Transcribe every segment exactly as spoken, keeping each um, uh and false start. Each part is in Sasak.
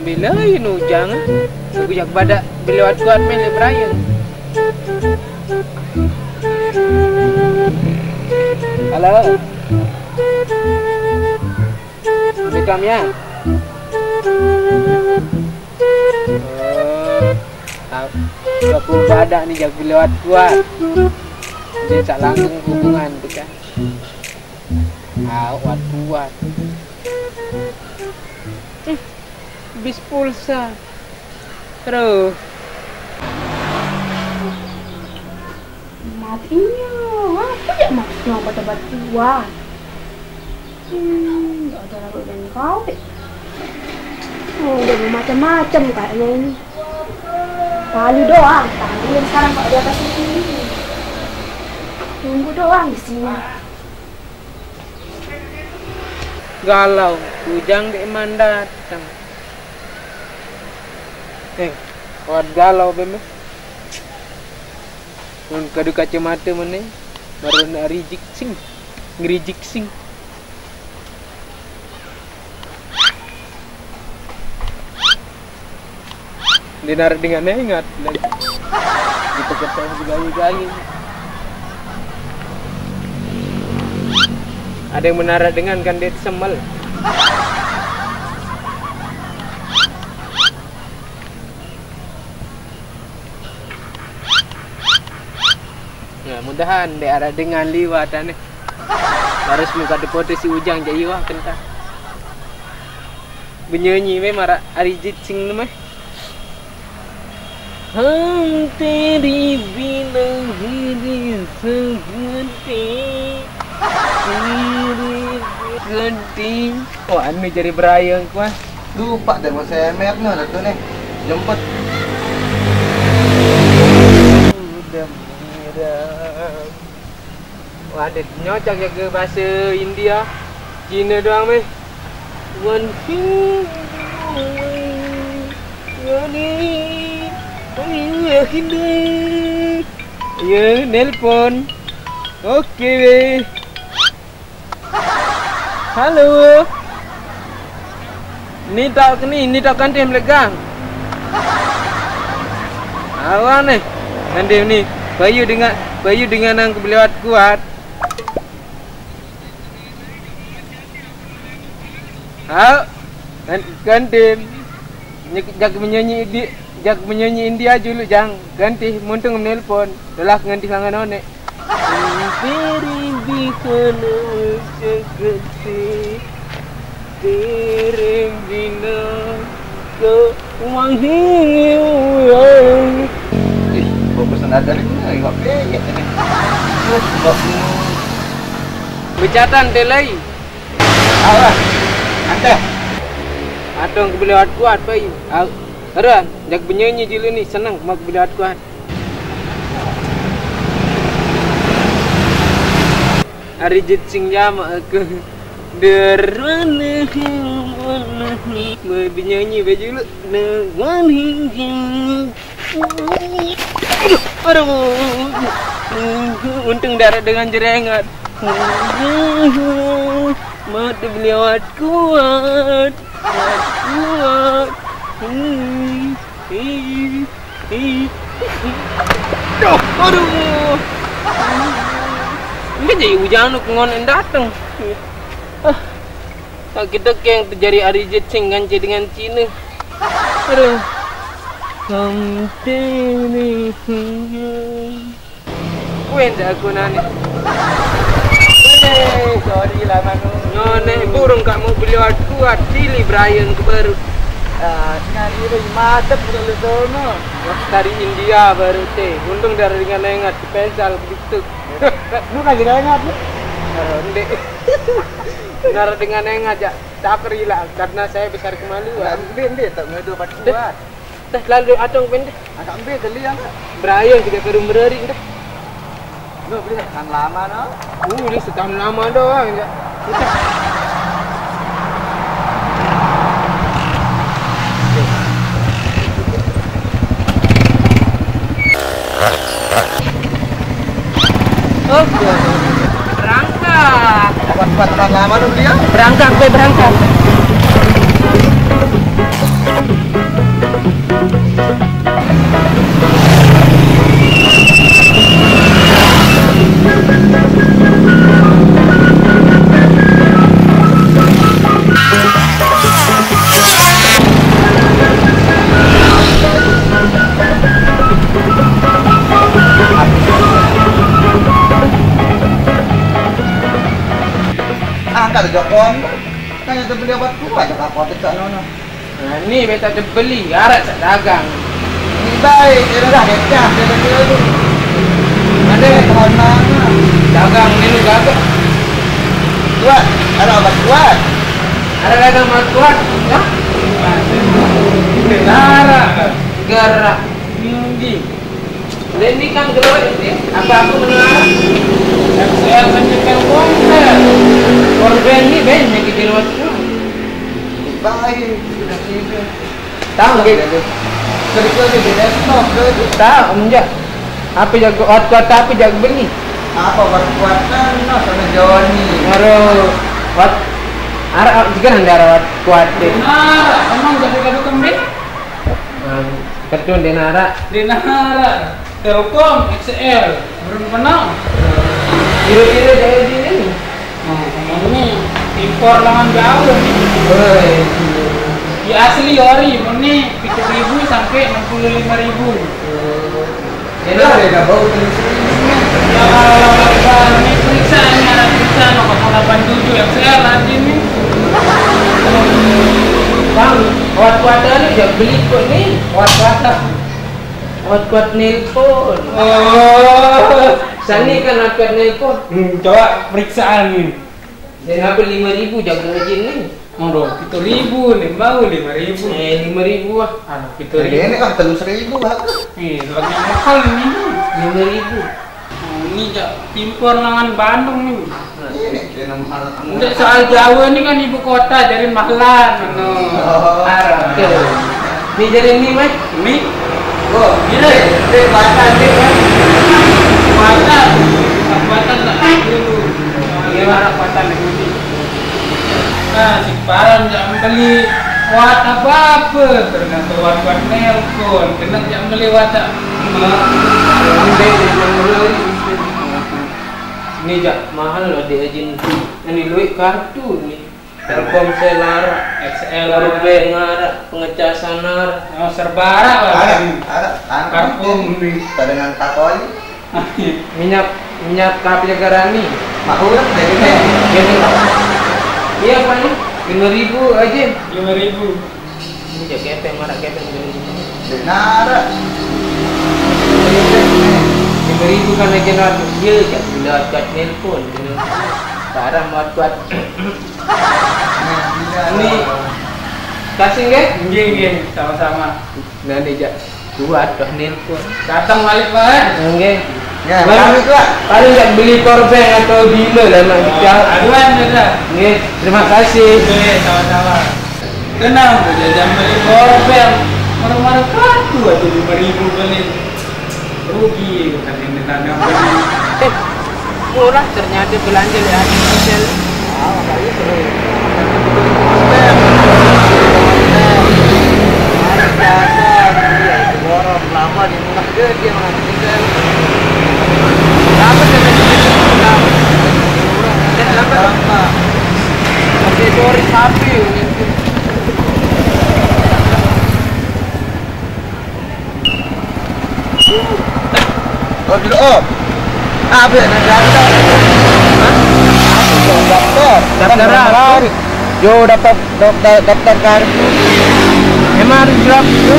Bilai Ujang, ah. Aku jak badak bilai wat kuat mele Brian. Halo. Rekam ya. Oh, aku badak ni jago lewat kuat. Dia tak langsung hubungan tu kan. Ah, wat kuat. Eh, bis pulsa. Terus. Matinya, apa ya maksudnya obat-obat kuat? Hmm, nggak ada lagu dan kau. Oh, udah macam-macam kayaknya ini. Palu doang, tangan sekarang kok di atas ini. Tunggu doang di sini. Galau, Ujang dek mandat. Eh, kawat galau be meh. Mun kadu kacamata mana? Baru nak rijik sing. Ngerijik sing. Dia narik dengan ingat lagi. Kita ketawa gaya-gaya. Ada yang menarik dengan kan dia semel. Nah, mudahan dek arah dengan liwat aneh. Harus muka depote si Ujang jadi wah kentang. Benyanyi meh marak Arijit Singh meh. Hum tere bina hi seperti tere. Oh, anu jadi berayang kuah. Lupa deh, mau semet nih, ada tuh nih. Jemput. Udah mirang. Waduh, nyocok ya ke bahasa India. Cina doang meh. One thing, one thing, ya, nelpon. Oke, weh. Halo. Ni tak ni, ni tak kantin melegang. Awak ni. Kantin ni. Bayu dengan, Bayu dengan nang kebelewat kuat. Hau. Kan, kantin. Nyek-, jaga menyanyi di, jaga menyanyi India dulu, Jang. Ganti, muntung menelpon. Telah nganti sangan onek. Tere bihana muchhe kate, tere bina ko wahi. Ih, gua pesen ada lagi, nggak peyek ini. Terus, gua becatan delay. Alah, ada. Atong kebelewat kuat, pai. Au, heran, jak benyanyi dulu ni, senang mau kebelewat kuat. Arijit Singh jama aku. Derwana. Mau benyanyi baju lu. Aduh, aduh. Untung darat dengan jerengat. Mau beli awat kuat. Kuat. Hmm. Ih, ih. Duh, aduh. Ini jadi hujan nu ngon dateng. Ah, tak kita yang terjadi Arijit Singh kan jadi dengan Cina. Aduh. Sampai ni. Kuwi ndak gunane. Weh, sorry lah, Manu. Nyone burung kamu beli kuat, cili Brian ke baru. Ah, dengan ini madep kalau sono. Wah, dari India baru teh. Untung dari dengan ingat, spesial begitu. Lu kan tidak ingat, lu? Ndek. Nara dengan ingat ya. Tak rila karena saya besar kemaluan. Ndek, ndek, tak ngedo bat kuat. Teh lalu atong pendek. Agak embe geli ya, Kak? Brian tidak baru merari dah. Lu beli setahun lama, no? Uh, ini setahun lama doang ya. Oke. Berangkat. Dapat empat tahun lama lu beli ya? Berangkat, gue berangkat. Jokon, kan itu beli obat kuat, apa kuat itu nono. Nah, ni beta tebeli, arak tak dagang. Ni baik, dia dah kecah, dia dah dia tu. Ada. Dagang ni lu gagah. Kuat, ada obat kuat. Ada dagang obat kuat, ya? Arak. Gerak. Tinggi. Lendi kan gerak ini, apa aku menara? F C R menyetel konser. Korban ni band yang kita lewat tu. Baik, sudah sibuk. Tahu ke? Kerja di desktop tu. Tahu, enggak. Apa jago, kuat-kuat apa jago beli? Apa kuat-kuatan, no, sama Joni. Aduh, kuat. Arah juga nanti arah kuat deh. Nah, emang jadi kado kembali? Nah, ketua Denara. Denara, Telkom, X L, belum kenal. Kira-kira jadi ini. Nah, ini impor lengan jauh nih. Woi. Di asli ori, ini tujuh ribu sampai enam puluh lima ribu. Enak ya, nggak bau tulis ini. Ya, kalau ini periksa, ini ada periksa, nomor delapan tujuh X L lagi nih. Bang, kuat-kuatan ini udah beli kok nih. Kuat-kuatan. Kuat-kuat nelpon. Oh. Sani kan kuat nelpon. Hmm, coba periksaan nih. Dan apa lima ribu jago aja nih? Aduh, tujuh ribu nih, mau lima ribu. Eh, lima ribu ah. Aduh, tujuh ribu. Ini ah, terus seribu aku. Iya, lagi mahal ini. Lima ribu. Oh, ini jak impor lengan Bandung nih. Ini kena mahal. Untuk soal Jawa ini kan ibu kota, jadi mahalan, anu. Oh. Arab tuh. Ini jadi ini, Mas. Ini? Oh, ini. Ini kuatan, ini kan. Kuatan. Kuatan tak dulu. Iya, kuatan dulu. Nah, si Paran jak beli kuat apa-apa, ternyata kuat-kuat nelpon, kena jak beli kuat tak. Ini jak mahal loh di agen. Ini duit kartu nih. Telkomsel lara, X L lara, Powerbank lara, pengecasan lara. Oh, serba lara lah. Ada, ada. Kartu. Kita dengan takoli. Minyak, minyak kapi garani. Mahal deh ini. Jadi, iya, Pak, ini lima ribu aja. Lima ribu. Ini aja kepeng, mana kepeng, lima ribu. Benar. Lima ribu kan aja, nah, dia aja lewat kat nelpon. Sekarang buat, buat. Nah, ini. Kasih, nggih? Nggih, nggih, sama-sama. Nah, ini, Jak. Kuat dah nelpon. Datang balik, Pak, eh? Nggih. Ya, paling, paling nggak beli powerbank atau dealer lah, nak. Oh, aduan, ya, dah. Nggih, terima kasih. Nggih, sama-sama. Tenang, udah jam beli powerbank. Marah-marah kartu aja lima ribu beli. Rugi, bukan ini, tenang. Eh, murah ternyata belanja di Aji Hotel. Ah, makanya terus. Harus dasar, iya, itu borong, lama di rumah dia, dia makan hotel. Dapat dia main hotel, dapat. Dia dapat. Pakai dori sapi, gitu. Oh, dulu, Om. Apa ya, nak daftar? Hah? Daftar. Daftar apa? Yo, daftar, daftar, daftar kartu. Emang harus jawab itu?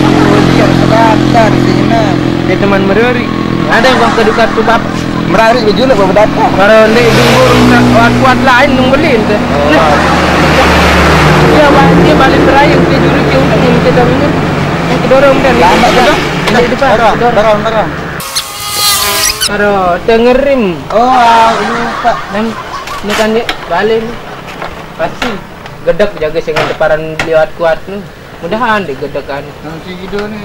Oh, iya, harus daftar di sini, nah. Dia teman meruri. Ada yang gua kedukat tuh, Bab. Merari baju nak bawa data. Kalau ndeq tunggu rusak kuat-kuat lain nunggu lin tu. Oh. Nah. Dia ba-, dia balik terakhir, dia juru dia untuk yang kita minum. Yang kedorong kan. Lambat dah. Yang di depan, dorong, kedorong. Dorong, dorong. Aduh, tengerim. Oh, ah, ini, Pak. Dan ini kan dia balik ni. Pasti gedek jaga sing deparan liwat kuat ni. Mudahan digedekan. Nang si Gido ni.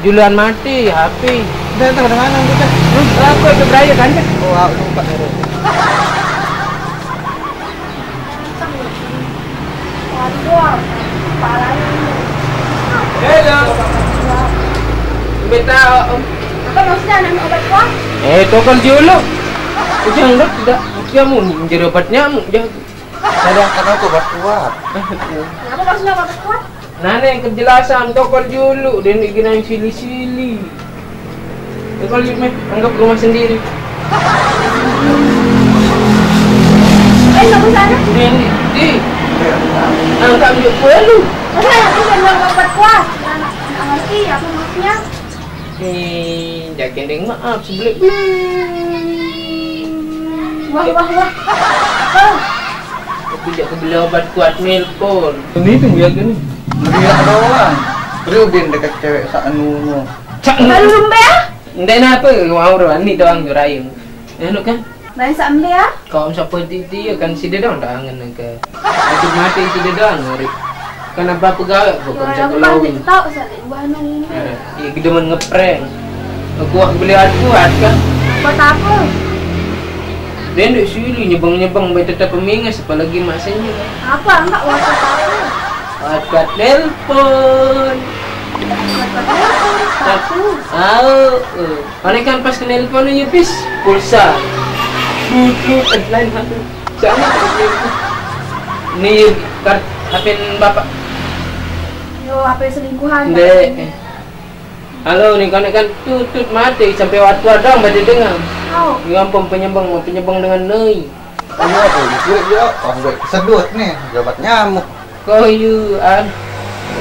Juluan mati, H P. Dah, dah, dah, mana kita? Hmm, aku ke beraya kan? Oh, aku lupa. Waduh, parah ini. Hello. Beta, Om. Apa maksudnya, nang obat kuat? Eh, tokol julu. Ujang dok tidak. Dia mau menjadi obat nyamuk, jago. Ada akan aku obat kuat. Kenapa maksudnya obat kuat? Nane kejelasan tokol julu, dene genang sili-sili. Tokol yuk, meh, anggap rumah sendiri. Nggak usah ada. Ini, di. Angkat ambil kue lu. Masa yang bisa bilang obat kuat? Nggak ngerti apa maksudnya. Nih, jagendeng maaf sebelik. Wah, wah, wah. Oh. Aku jak beli obat kuat nelpon. Ini tuh ya gini. Meriah doang. Terus dia dekat cewek sak anu. Cak. Lalu lumbe ah? Ndak napa, mau doang, ni doang jurayu. Anu kan? Main sambil ya? Kau seperti dia kan si dia doang dah angen ke. Itu mati si dia doang ngeri. Kan apa pegawai kau kan jago lawin. Tahu saya buah nunggu. Iya, gede men ngeprank. Aku wak beli alat kuat kan. Buat apa? Dia ndak sili nyebang-nyebang bae tetap pemingas apalagi mak senyum. Apa enggak buat apa? Alat kuat nelpon. Buat apa? Aku. Au. Mana kan pas nelpon ya bis pulsa. Duduk eh, lain satu. Siapa? Ini kart H P bapak. Yo, H P selingkuhan. Dek. Halo, ni konek kan tutut mati sampai waktu ada mati dengar. Oh. Ni ampun penyebang, penyebang dengan nui. Ayo apa? Gue ya, oh gue sedut nih, jabat nyamuk. Kau you an.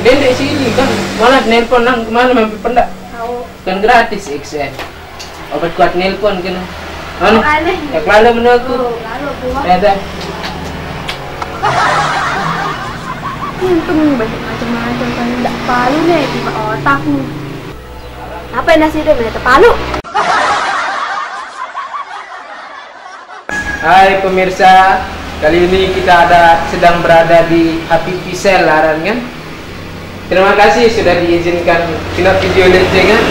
Dia di sini kan, malah nelpon nang kemana mampir pendak. Tahu. Kan gratis X N. Obat kuat nelpon kan. Anu, aneh. Ya lalu menurutku. Oh, lalu aku. Ya dah. Untung banyak macam-macam kan tidak palu nih di otakmu. Apa yang nasi itu terpalu? Hai pemirsa, kali ini kita ada sedang berada di Happy Pisel Laran kan? Terima kasih sudah diizinkan kena video leceng kan?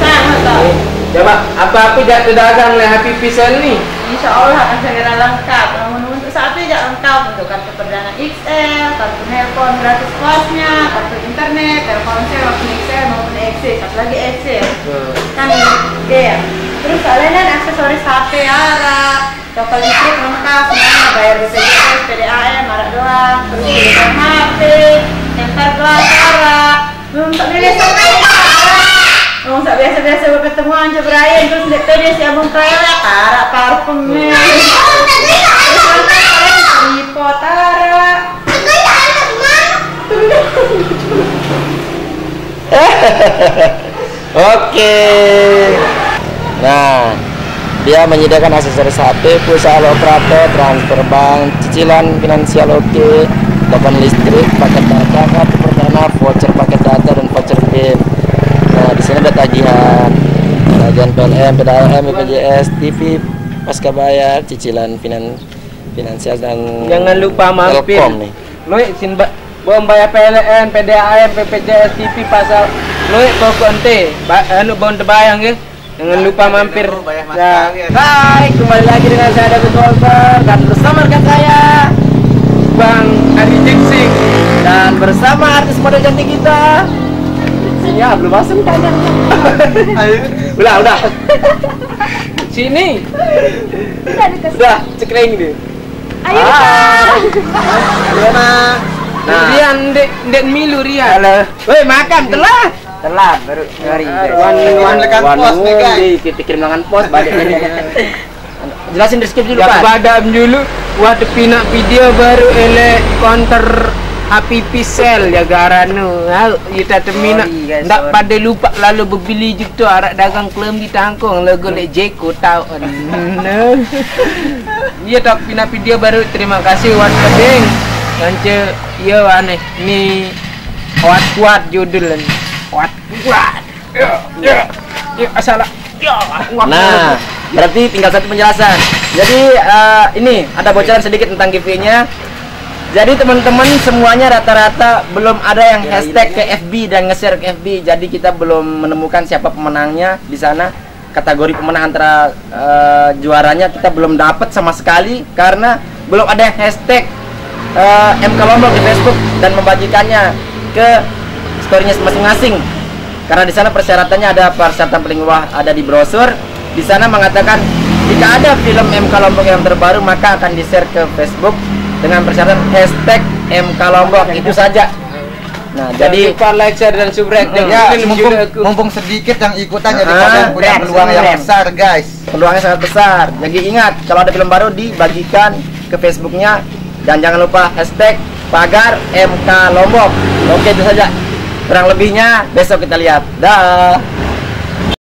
Sama toh. Coba apa-apa jak terdagang oleh Happy Pisel ni? Insya Allah akan segera lengkap. Namun untuk saat ini jak lengkap untuk kartu perdana X L, kartu nelpon gratis kuasnya, kartu internet, telkomsel, waktu X L maupun Access, apalagi Access. Hmm. Kan dia. Terus kalian aksesoris H P, arak, toko listrik lengkap semuanya, bayar B P J S, P D A M, arak doang, terus urusan H P, temper gelas, arak. Belum tak biasa. Belum tak biasa-biasa ketemuan coba Brian, terus ndak pede si abang kelewek, arak parfum nih. Terus lengkap kalian tripod, arak. Oke. Nah, dia menyediakan aksesoris H P, pulsa operator, transfer bank, cicilan finansial oke, token listrik, paket data, kartu perdana, voucher paket data dan voucher game. Nah, di sini ada tagihan, tagihan P L N, P D A M, B P J S, T V, pasca bayar, cicilan finan finansial dan Jangan lupa mampir. Telkom nih. Noi sin ba bom bayar P L N, P D A M, B P J S, T V, pasal noi pokok ente. Ba anu bom terbayang ya. Jangan lupa mampir. Ya. Hai, kembali lagi dengan saya David Walter dan bersama rekan saya Bang Adi Jingsing dan bersama artis model cantik kita. Sinyal belum masuk tanya. Udah, udah. Sini. Udah, cekreng deh. Ayo. Ah. Iya, Bang. Nah. Rian dek dek milu Rian. Halo. Woi makan telah. Telat baru nyari. Wan wan Tekan pos nih, guys. Di kita kirim dengan pos balik. Jelasin di skip dulu Yang Pak. Badam dulu. Wah tepina video baru elek konter Happy Pisel ya garanu. Au, kita temina Sorry, guys, ndak sorry. Pada lupa lalu bebili gitu arak dagang kelembi tangkong lagu lek Jeko tau. Iya tak pina video baru terima kasih Wan Keding. Kance iya aneh ni kuat kuat judul ni. Kuat kuat. Ya ya ya salah. Ya. Wah, Nah, berarti tinggal satu penjelasan. Jadi eh, ini ada bocoran sedikit tentang giveaway-nya. Jadi teman-teman semuanya rata-rata belum ada yang hashtag ke F B dan nge-share ke F B. Jadi kita belum menemukan siapa pemenangnya di sana. Kategori pemenang antara eh, juaranya kita belum dapat sama sekali karena belum ada yang hashtag eh, M K Lombok di Facebook dan membagikannya ke story-nya masing-masing. Karena di sana persyaratannya ada persyaratan paling bawah ada di brosur. Di sana mengatakan jika ada film M K Lombok yang terbaru maka akan di-share ke Facebook dengan persyaratan hashtag M K Lombok itu saja. Nah, jadi Lupa like, share dan subscribe. Dan Ya, ini mumpung, juga aku. Mumpung sedikit yang ikutan Ah, jadi pada punya keren, peluang yang keren. Besar guys. Peluangnya sangat besar. Jadi ingat kalau ada film baru dibagikan ke Facebooknya, dan jangan lupa hashtag pagar M K Lombok. Oke, itu saja. Kurang lebihnya besok kita lihat. Dah.